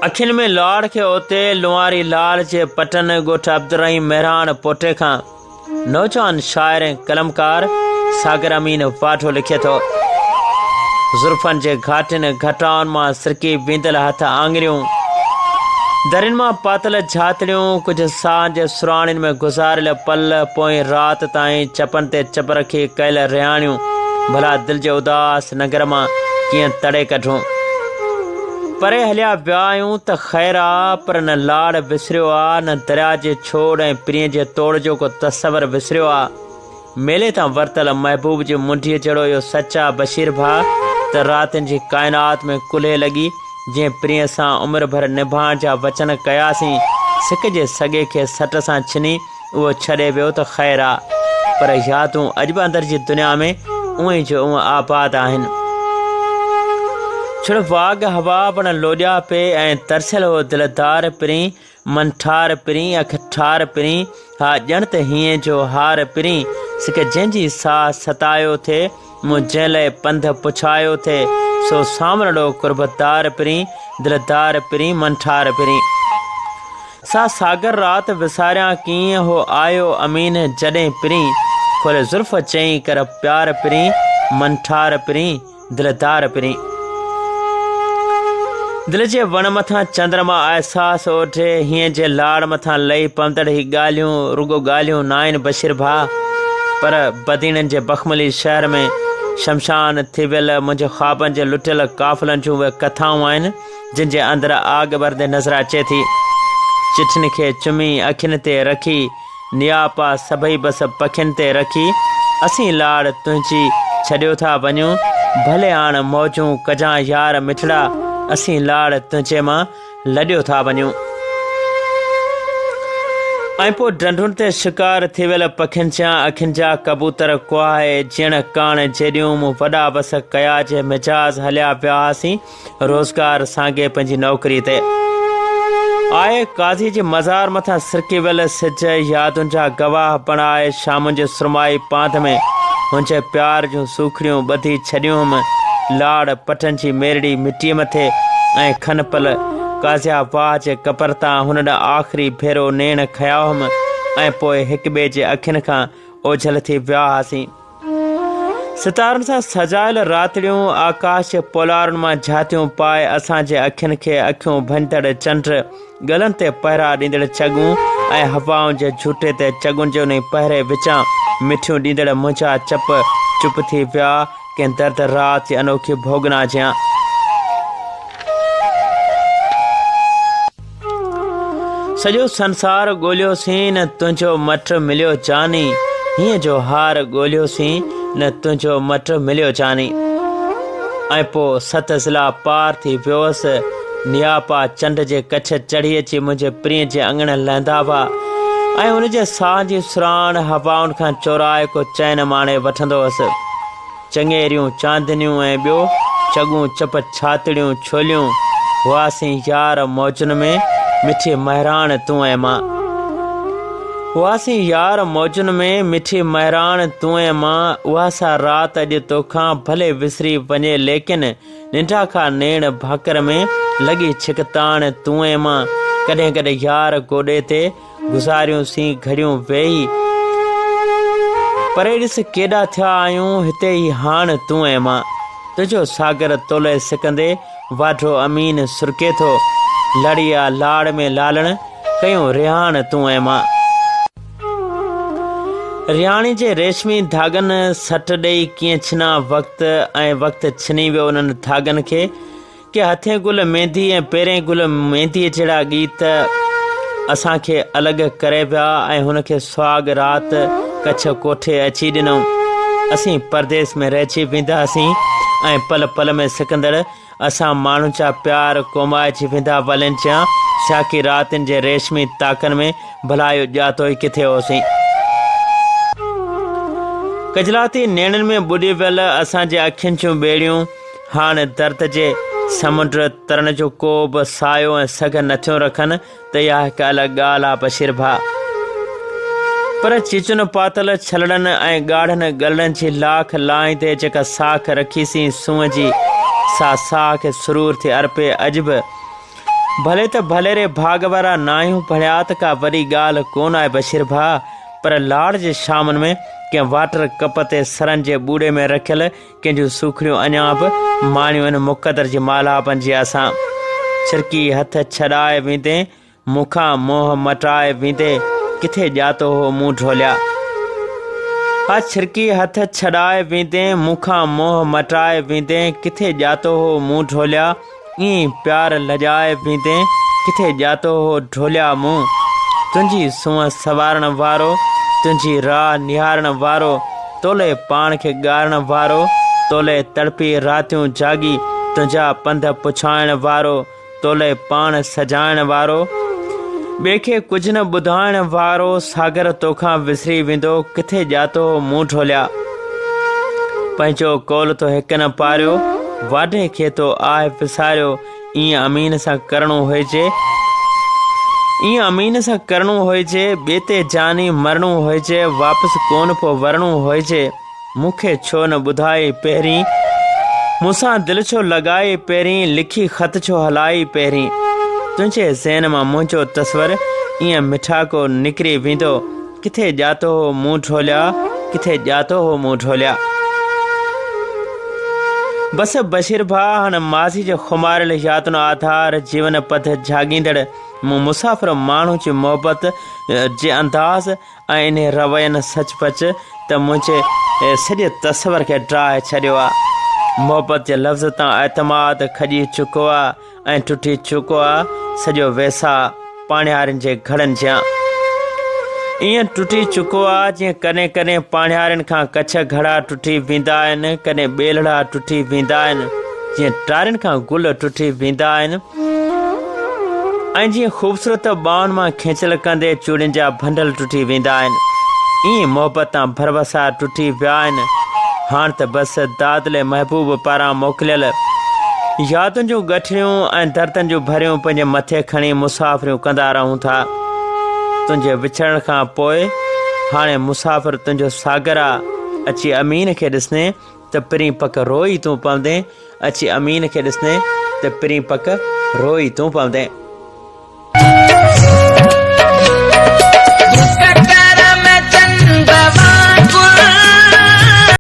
اکين ۾ لاڙ کي اوتي لنواري لال جي پٽن ڳوٺ عبدالرحيم مهراڻ پوٽي کان نوجوان شاعر ۽ قلمڪار ساگر امين واڍو لکي ٿو. زلفن جي گهاٽين گهٽائن مان سرڪي ويندل هٿ آڱريون، درين مان پاتل جهاتڙيون، ڪجهه ساهن جي سرهاڻين ۾ گذاريل پل، پوئين رات تائين چپن تي چپ رکي ڪيل رهاڻيون ڀلا دل جي اداس ننگر مان ڪيئن تڙي ڪڍون. پري هليا ويا آهيون ته خير آ، پر نه لاڙ وسريو آ، نه درياء جي ڇوڙ ۽ پرينء جي توڙ جو ڪو تصور وسريو آ. ميلي تان ورتل محبوب جي منڍيء جهڙو اهو سچ آ بشير ڀاء ته راتين جي ڪائنات ۾ ڪلهي لڳي جنهن پرينء سان عمر ڀر نڀائڻ جا وچن ڪياسين، سڪ جي سڳي کي سٽ سان ڇني اهو ڇڏي ويو ته خير آ، پر يادون اڄ به اندر جي دنيا ۾ اونئين جو اونئن آباد آهن. ڇڙ واڳ هوا وڻ لوڏيا پئي ۽ ترسيل هو دلدار پرين، من ٺار پرين، اک ٺار پرين، ها ڄڻ ته هينئين جو هار پرين، سڪ جنهن جي ساهه ستايو ٿي، مون جنهن لئه پنڌ پڇايو ٿي، سو سانورڙو قربدار پرين، دلدار پرين، من ٺار پرين. سا ساگر رات وساريان ڪيئن، هو آيو امين جڏهن پرين، کولي زلف چئين ڪر پيار پرين، من ٺار پرين، دلدار پرين. دل جي وڻ مٿان چندرما احساس اوڍي، هينئين جي لاڙ مٿان لهي پوندڙ هي ڳالهيون رڳو ڳالهيون ناهن بشير ڀاء، پر بديڻن جي بخملي شهر ۾ شمشان ٿي ويل منهنجي خوابن جي لٽيل قافلن جون اهي ڪٿائون آهن، جن جي اندر آڳ ٻرندي نظر اچي ٿي. چٺين کي چمي اکين تي رکي، نياپا سڀئي بس پکين تي رکي، اسين لاڙ تنهنجي ڇڏيو ٿا وڃون، ڀلي هاڻ موجون ڪجان يار مٺڙا، اسين لاڙ تنهنجي مان لڏيو ٿا وڃون. ۽ پوء ڍنڍن تي شڪار ٿي ويل پکين جيان اکين جا ڪبوتر ڪهائي جيئڻ ڪاڻ جيڏيون مون وڏا وس ڪيا جي مجاز هليا ويا هئاسين، روزگار سانگي پنهنجي نوڪري تي آء قاضي جي مزار مٿان سرڪي ويل سج يادن جا گواهه بڻائي شامن جي سرمائي پانڌ ۾ هن جي پيار جون سوکڙيون ٻڌي ڇڏيون هيم لاڙ پٽن جي ميرڙي مٽيء مٿي ۽ کن پل قاضيا واهه جي ڪپر تان هن ڏانهن آخري ڀيرو نيڻ کنيا هئم ۽ پوء هڪ ٻئي جي اکين کان اوجهل ٿي ويا هئاسين. ستارن سان سجايل راتڙيون آڪاش جي پولارن مان جهاتيون پائي اسان جي اکين کي اکيون ڀڃندڙ چنڊ، ڳلن تي پهرا ڏيندڙ چڳون ۽ هوائن جي جهوٽي تي چڳن جي انهي پهري وچان مٺيون ڏيندڙ منهنجا چپ چپ ٿي ويا ڪنهن درد رات جي انوکي ڀوڳنا جيان. سڄو سنسار ڳوليوسين نه تنهنجو مٽ مليو جاني هينئن جو هار ڳوليوسين نه تنهنجو مٽ مليو جاني ۽ پوء ست ضلع پار ٿي ويوس نياپا چنڊ جي ڪڇ چڙهي اچي منهنجي پرينء جي اڱڻ لهندا هئا ۽ هن جي ساهن جي سرهاڻ هوائن کان چورائي ڪو چين ماڻي وٺندو هوس. چڱيريون، چاندنيون ۽ ٻيو چڳون چپ ڇاتڙيون ڇوليون، هئاسين يار موجن ۾، مٺي مهراڻ تون ۽ مان. هئاسين يار موجن ۾، مٺي مهراڻ تون ۽ مان، اها سا رات اڄ توکان ڀلي وسري وڃي ليڪن ننڊا کا نيڻ ڀاڪر ۾، لڳي ڇڪتاڻ تون ۽ مان، ڪڏهن ڪڏهن يار گوڏي تي گذاريون سين گهڙيون ويهي پري ڏس ڪيڏا ٿيا آهيون هتي ئي هاڻ تون ۽ مان تنهنجو ساگر تولئه سڪندي واڍو امين سرڪي ٿو لڙي آ لاڙ ۾ لالڻ ڪيون رهاڻ تون ۽ مان. رهاڻي جي ريشمي ڌاڳن سٽ ڏئي ڪيئن ڇنا وقت ۽ وقت ڇني ويو انهن ڌاڳن کي ڪي هٿين گل ميندي ۽ پيرين گل مينديء جهڙا ڳيت اسان کي الڳ ڪري ويا ۽ هن کي سهاڳ رات ڪڇ ڪوٺي اچي ڏنائون. اسين پرديس ۾ رهجي وينداسين ۽ پل پل ۾ سڪندڙ اسان ماڻهن جا پيار ڪومائجي ويندا ولين جيان سياڪي راتين جي ريشمي تاڪن ۾ ڀلا اهو ڄاتو ئي ڪٿي هوسين. ڪجلاتي نيڻن ۾ ٻڏي ويل اسان جي اکين جون ٻيڙيون هاڻ درد جي سمنڊ ترڻ جو ڪو به سايو ۽ سگهه نٿيون رکن ته اها هڪ الڳ ڳالهه آ بشير ڀاء. پر چيچن پاتل ڇلڙن ۽ ڳاڙهن ڳلڙن جي لاک لاهيندي جيڪا ساک رکيسين سونهن جي سا ساهه کي سرور ٿي ارپي اڄ به. ڀلي ته ڀليري ڀاڳ وارا ناهيون ڀڻيا ته ڪا وڏي ڳالهه ڪونه آهي بشير ڀاء پر لاڙ جي شامن ۾ ڪنهن واٽر ڪپ تي سرن جي ٻوڙي ۾ رکيل ڪنهن جون سوکڙيون اڃا به ماڻيون آهن مقدر جي مالها بنجي اسان ڇرڪي هٿ ڇڏائي ويندين مون کان منهن مٽائي ويندين ڪٿي ڄاتو هو مون ڍوليا. ها ڇرڪي هٿ ڇڏائي ويندين مون کان منهن مٽائي ويندين ڪٿي ڄاتو هو مون ڍوليا ائين پيار لڄائي ويندين ڪٿي ڄاتو هو ڍوليا مون تنهنجي سونهن سنوارڻ وارو تنهنجي راهه نهارڻ وارو تولئه پاڻ کي ڳارڻ وارو تولئه تڙپي راتيون جاڳي تنهنجا پنڌ پڇائڻ وارو تولئه پاڻ سجائڻ وارو، ٻئي کي ڪجهه نه ٻڌائڻ وارو ساگر توکان وسري ويندو ڪٿي ڄاتو هو مون ڍوليا. پنهنجو قول تو هڪ نه پاريو، واڍي کي تو آهه وساريو ائين امين سان ڪرڻو هجي، ائين امين سان ڪرڻو هجي، ٻئي تي جاني مرڻو هجي، واپس ڪونه پو ورڻو هجي. مون کي ڇو نه ٻڌائي پهرين، مون سان دل ڇو لڳائي پهرين، لکي خط ڇو هلائي پهرين. تنهنجي ذهن مان منهنجو تصور ائين مٺاڪو نڪري ويندو، ڪٿي ڄاتو هو مون ڍوليا، ڪٿي ڄاتو هو مون ڍوليا. بس بشير ڀاء هاڻ ماضي جي خماريل يادن آڌار جيون پڌ جهاڳيندڙ مون مسافر ماڻهو جي محبت جي انداز ۽ انهي روين سچ پچ ته منهنجي سڄي تصور کي ڊاهي ڇڏيو آ. محبت جي لفظ تان اعتماد کڄي چڪو آ ۽ ٽٽي چڪو آ سڄو ويساهه پاڻيارين جي گهڙن جيان. ائين ٽٽي چڪو آ جيئن ڪڏهن ڪڏهن پاڻيارين کان ڪڇ گهڙا ٽٽي ويندا آهن، ڪڏهن ٻيلڙا ٽٽي ويندا آهن، جيئن ٽارين کان گل ٽٽي ويندا آهن. ۽ جيئن خوبصورت ٻانهن مان کينچل ڪندي چوڙين جا ڀنڊل ٽٽي ويندا آهن، ائين محبت تان ڀروسا ٽٽي ويا آهن. هاڻ ته بس دادلي محبوب پاران موڪليل يادن جون ڳٺڙيون ۽ دردن جون ڀريون پنهنجي مٿي کڻي مسافريون ڪندا رهون ٿا. تنهنجي وڇڙڻ کان پوء هاڻي مسافر تنهنجو ساگر آ، اچي امين کي ڏسندين ته پرين پڪ روئي تون پوندين. اچي امين کي ڏسندين ته پرين پڪ روئي تون پوندين.